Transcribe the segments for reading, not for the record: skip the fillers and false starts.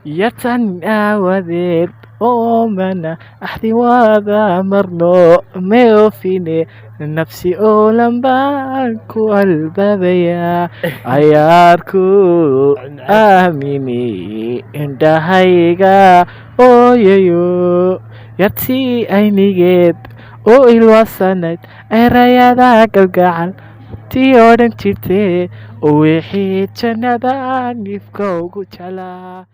Yartan aawadeed oomana axdi wada marno meofine nafsi oolan baan ku albaabayaa ayaarku aamini indhahayga ooyayo yartii aynigeed oo ilwaasanayd erayada galgacal tii odhan jirtee oo wixii jannada nifka ugu jeclaa.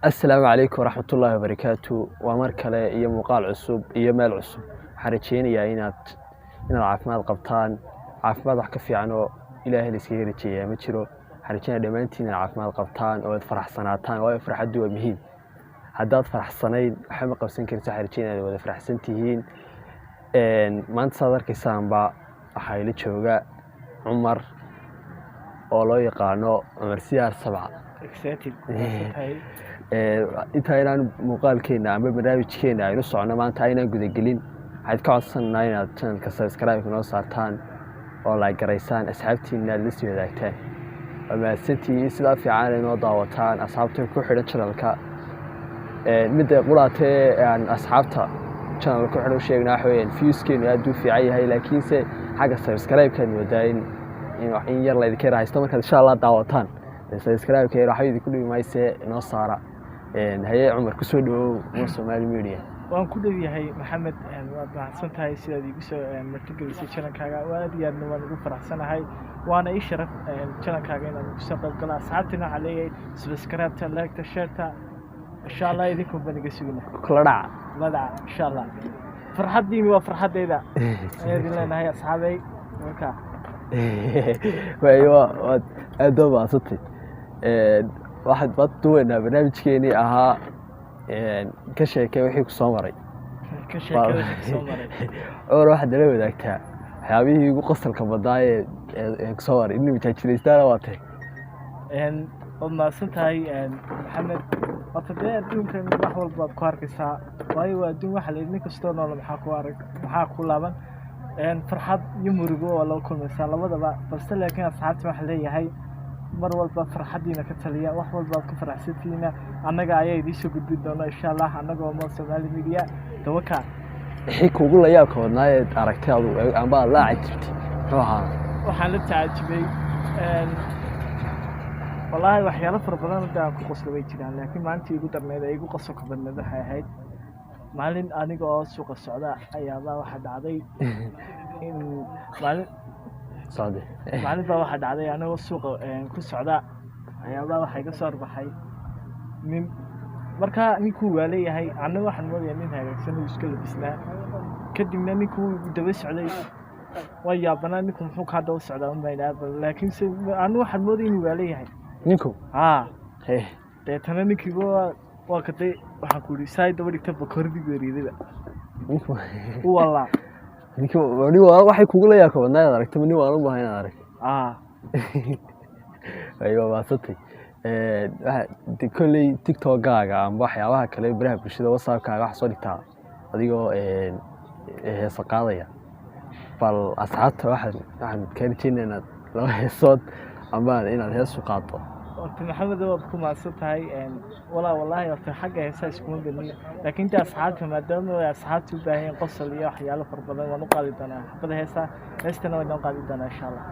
Asalaamu calaykum waraxmatullaahi wabarakaatu. Waa mar kale iyo muuqaal cusub iyo meel cusub. Waxaan rajeynayaa inaad caafimaad qabtaan. Caafimaad wax ka fiican oo Ilaahay la iskaga rajeeyaa ma jiro. Waxaan rajeynaya dhammaantiin inaad caafimaad qabtaan oo aad faraxsanaataan, waayo farxaddu waa muhiim. Haddaad faraxsanayn, waxba ma qabsan kartid. Waxaan rajeynaya inaad wada faraxsan tihiin. Maanta saad arkaysaanba waxaa ila jooga Cumar oo loo yaqaano Cumar Siyaar Sabca. Intaa inaan muuqaalkeena ama barnaamijkeena aynu socono maanta aynaan gudagelin, waxaad ka codsanaa inaad channelka subscribe noo saartaan oo like garaysaan, asxaabtiina aad la sii wadaagtaan. Waa mahadsantihiin sidaa fiican ay noo daawataan asxaabta ku xidhan channelka. Midda quraatee aan asxaabta channelka ku xidhan u sheegnaa waxa weeyaan viewskeenu aad u fiican yahay, laakiinse xagga subscribe-kaad moodaa in yar laydinka yar haysto. Markaad insha Allah daawataan, subscribe-ka yar waxba idinku dhibi mayse, noo saara. Haye Cumar, kusoo dhawow Mo Somali Media. Waan ku dhow yahay Maxamed, waad mahadsan tahay sidaad iigu soo martigelisay channelkaaga. Aad iyo aadna waan ugu faraxsanahay, waana ii sharaf channelkaaga inaan ugu soo qayb galo. Asxaabtina waxaa leeyahay subscribe-ta, like-ta, share-ta, insha Allah idinkun baan iga sugina. Kula dhaca. La dhaca insha Allah. Farxaddiini waa farxaddayda ayaa idin leenahay, asxaabey marka. Waayo, waad aad baa mahadsantay. Waxaad baad duweynaa barnaamijkeenii ahaa ka sheekay wixii ku soo maray. Ka sheekada wixii kusoo maray. Cumar, waxaad nala wadaagtaa waxyaabihii ugu qosolka badnaa ee kusoo maray. Inuu majaajilaystaana waa tahay. Waad mahadsan tahay Maxamed. Horta dee adduunkan wax walba waad ku arkaysaa, waayo waa adduun. Waxa la yidhi nin kastoo nool maxaa ku arag, maxaa ku laaban? Farxad iyo murugo waa loo kulmaysaa labadaba, balse laakiin asxaabta waxaa leeyahay mar walba farxaddiina ka taliya. Wax walba aad ku faraxsantihiina annaga ayaa idiin soo gudbin doona insha Allah, annagoo Mo Somali Media dawaka. Wixii kuugu la yaabka badnaa ee aragtay adu amba aad la cajibtay muxuu ahaa? Waxaan la tacajibay, wallaahi waxyaalo fara badan hadda aan ku qoslo way jiraan, laakiin maalintii igu darneyd ee igu qosolka badneed waxay ahayd maalin aniga oo suuqa socda ayaabaa waxaa dhacday in maalin socde. Maalin baa waxaa dhacday anigoo suuqa ku socda ayaabaa waxaa iga soo horbaxay nin. Markaa ninkuu waa leeyahay, anna waxaan moodayaa nin hagaagsan uu iska labisnaa. Kadibna ninkuu igu daba socday. Waa yaabanaa, ninku muxuu kaa daba socdaa unbaa idhaha, laakiin se anu waxaan moodaya inuu waa leeyahay. Ninku? Haa. Hee. Deetana ninkiiba waa kaday. Waxaan ku yidhi saay daba dhigta bakoordi geeriidaba. Ninku? U wallaa. Ninku nin waa waxay kugu la yaabka badnaa inaad aragto nin waan u baahan inaad aragto. Aa. Ay, waa mahadsantay. Waxa de kolley TikTok-gaaga amba waxyaabaha kale baraha bulshada, WhatsApp-kaaga waxaa soo dhigtaa adigoo heesa qaadaya. Bal asxaabta waxaan kaa rajeynaya inaad laba heesood amba inaad hees u qaaddo. Horta Maxamed, waad ku mahadsan tahay. Walaa wallaahi horta xagga heesaha iskuma badni, laakiin inta asxaabta maadaama ay asxaabta u baahan yihiin qosol iyo waxyaalo fara badan, waan u qaadi doonaa xabada heesa. Heestana waan noo qaadi doonaa insha Allah.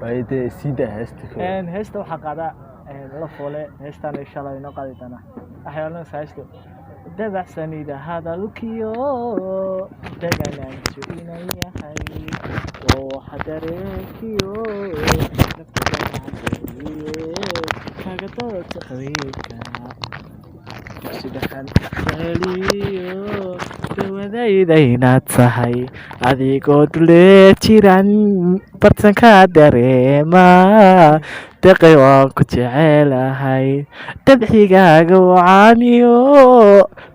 Waayo dee, sii daa heesta koowaad. Heesta waxaa qaadaa la foole. Heestaana insha Allah inoo qaadi doonaa. Waxay odhanaysaa heestu: dabacsanida hadalkiyo deganaantu inan yahay oo waxa dareenkiyo nafta damacadeeye kaga doorta qabiilka. Dugsi dhaxan heliyo dawadayda inaad tahay, adigoo dulee jiran bartanka dareema. Deqay, waan ku jecelahay, dabcigaaga wacaaniyo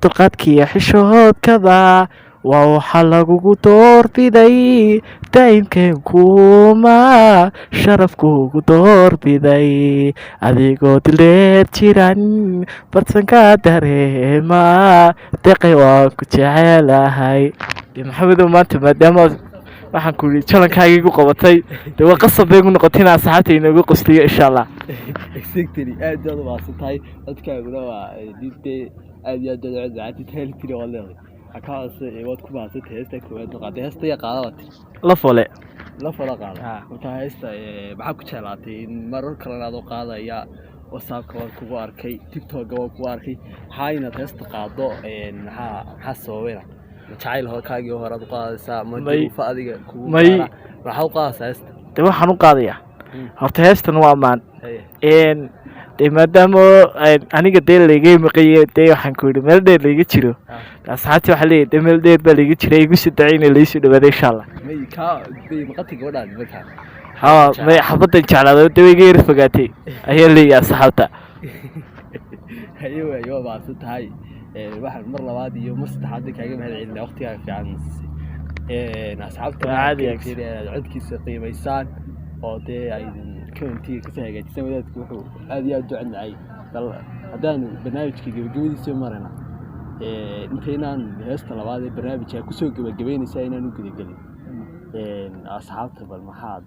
dulqaadkiyo xishoodkaba waa waxa lagugu doorbiday. Daa'imkeen kuma sharafkuugu doorbiday, adigoo dileed jiran bartanka dareema. Deqay, waan ku jecelahay. Dee Maxamedow, maanta maadaama waxaan ku yidhi channelkaaga igu qabatay, dee waa qasab bay igu noqotay inaan asxaabta inoogu qosliyo, insha Allah. Exactly, aad baad u mahadsan tahay. Codkaaguna waa dee aad iyo aad baad u cod macaantay, talent-ina waad leedahay. Waxaa ka codsan, waad ku mahadsan tahay. Heesta koowaad oo qaaday, heesta yaa qaada baad tiri? La fole. La fala qaada. Ah. Marka heesta maxaa ku jeclaatay in marar kalena adoo qaadaya WhatsAppka waan kugu arkay, TikTokga waan kugu arkay? Maxaa inaad heesta qaado maxaa sababayna? Ma jacayl kaagii hore aad u qaadaysaa ma duruufo adiga kugu gaara? Maxaa u qaadaysaa heesta? Dee waxaan u qaadayaa horta heestan waa ammaan. Dee maadaama aniga dee layga maqaye, dee waxaan ku yidhi meel dheer layga jiro. Asxaabtii waxaa leeyahay, dee meel dheer baa layga jira, igu soo dacay inay laysoo dhawaado, insha Allah. May kaa bay maqatay gabadhaadi markaa? Haa, may, xabadan jeclaado dee way iga yar fogaatay ayaa leeyahay asxaabta. Haye, waayo, waa mahadsan tahay. Waxaan mar labaad iyo mar saddexaad kaaga mahad celinaa waqtigaaga fiican na siisay. Asxaabta Waa caadi. waxaan ka inaad codkiisa qiimaysaan oo dee ay commentiga kasoo hagaajisaan. Wadaadku wuxuu aad iyo aad u ducadnacay. Bal haddaanu barnaamijka gebagabadiisa marayna, intaynaan heesta labaad ee barnaamijka kusoo gebagabeynaysaa inaan u gudagelin, asxaabta bal maxaad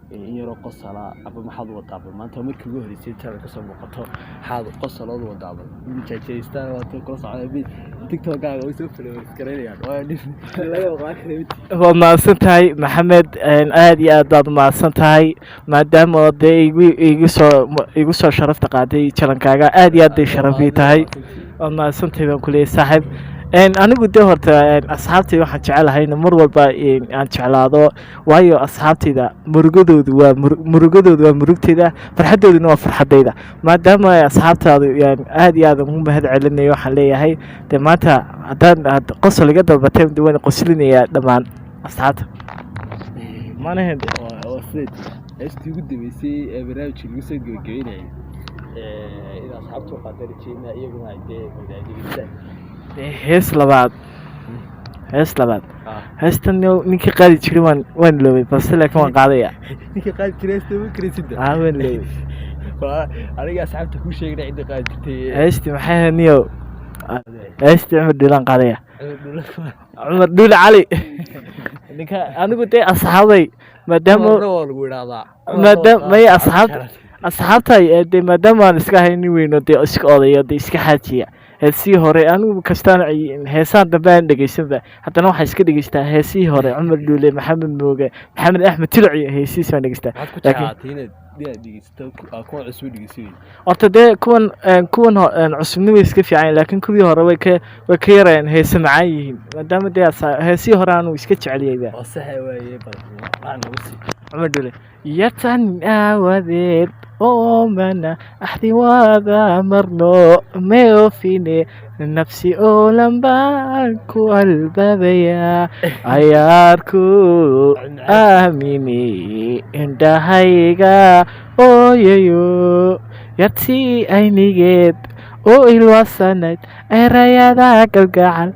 in yaroo qosala aba maxaad u wadaa? Bal maanta markii ugu horreysay channel kasoo muuqato, maxaad qosalood u wadaa? Bal jaajaystaan waad kula socda, TikTokaaga way soo followers garaynayaan, waayo nin laga maqlaan kara mid. Waad mahadsan tahay Maxamed, aad iyo aad baad mahadsan tahay, maadaama dee igu soo sharafta qaaday channelkaaga. Aad iyo aad bay sharaf ii tahay. Waad mahadsan tahay baan kuleeyahay, saaxiib. Anigu dee horta asxaabtayda waxaan jecelahay in mar walba aan jeclaado, waayo asxaabtayda murugadoodu waa murugtayda, farxaddooduna waa farxadayda. Maadaama ay asxaabtaadu aad iyo aad ugu mahad celinayo, waxaan leeyahay dee maanta haddaan aad qosol iga dalbatay, dee waan qoslinayaa dhammaan asxaabta maanahen. Waa sideed heestii ugu dambeysay ee barnaamijka lagu soo gebagabeynayay in asxaabta u qaadaan rajeynaa, iyaguna ay dee wadaadhegeystaan. Dee hees labaad, hees labaad. Heestan ninkii qaadi jiray waan iloobay, balse laakiin waan qaadaya. Ninkii qaadi jiray heesta ma karaysidda? Aa, waan iloobay. Waa aniga asxaabta kuu sheegna cidda qaadi jirtay. Heestii maxay ahayd niyow? Heestii Cumar Dhuulaan qaadaya, Cumar Dhuule Cali ninka. Anigu dee asxaabay maadaama Cumarna waa lagu idhaahdaa. Maadaama may asxaabta dee maadaama aan iska ahay nin weyn oo dee iska odaya, dee iska xaajiya, heesihii hore anigu kastaan heesaan dambe aan dhegeysanba, haddana waxaan iska dhegeystaa heesihii hore, Cumar Dhuule, Maxamed Mooge, Maxamed Axmed Tiloc iyo heesihiis baan dhegeystaa. Maxaad ku Laakiin jeclaatay inaad dhegeysato kuwan cusub dhegeysanay? Horta dee kuwan cusubni way iska fiican yihiin, laakiin kuwii hore way ka yarayaan, heese macaan yihiin, maadaama dee heesihii hore aanu iska jeceliyayba. Waa saxa waaye, bal waxaa nagu sii. Cumar Dhuule: yatan aawadeed oomana axdi wada marno meofine, nafsi oolan baan ku albaabaya, ayaarku aamini, indhahayga ooyayo, yartii aynigeed oo ilwaasanayd, erayada galgacal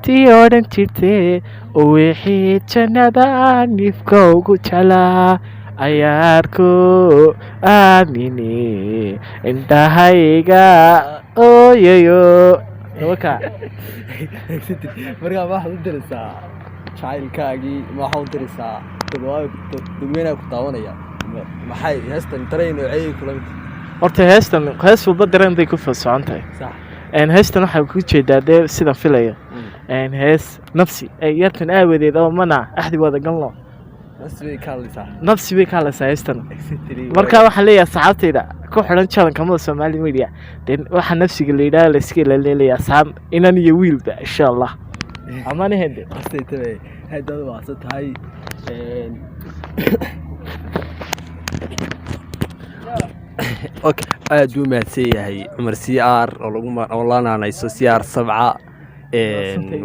tii odhan jirtee, oo wixii jannada nifka ugu jeclaa, ayaarku aamini, indhahayga ooyayo. Waka. Markaa ma waxaad u diraysaa jacaylkaagii? Ma waxaad u diraysaa dadweynaha ku daawanaya? Maxay heestan dareen nooceyay kula mid? Horta heestan hees walba dareen bay ku socon tahay. Heestan waxaa ku jeedaa dee sidan filayo hees nafsi yartan aawadeed oo mana axdi wada galno. Nafsi bay ka hadlaysaa. Nafsi bay ka hadlaysaa heestan. Exactly. Marka waxaan leeyahay asxaabtayda ku xidhan channelka Mada Somali Media, dee waxaa nafsiga la yidhaha la iska ilaalinaya, asxaab inan iyo wiilba, insha Allah amaana hende. Hastaytabe, aad baad u mahadsan tahay. Okay, aad buu mahadsan yahay Cumar CR oo lagu oo la naanayso CR 7.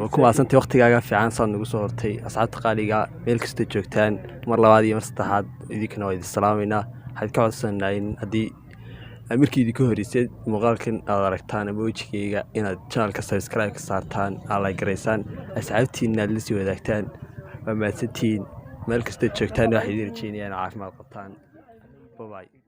Waa ku mahadsantay waqtigaaga fiican saad nagu soo hortay. Asxaabta qaaliga, meel kastoo joogtaan, mar labaad iyo mar saddexaad idinkana waa idin salaamaynaa. Waxaad ka codsanaa in haddii markii idinka horreysay muuqaalkan aad aragtaan ama wejigayga, inaad channelka subscribe ka saartaan, aad like garaysaan, asxaabtiina aad la sii wadaagtaan. Waa mahadsantihiin meel kastoo joogtaan. Waxaa idin rajeynaya inaad caafimaad qabtaan. Bye bye.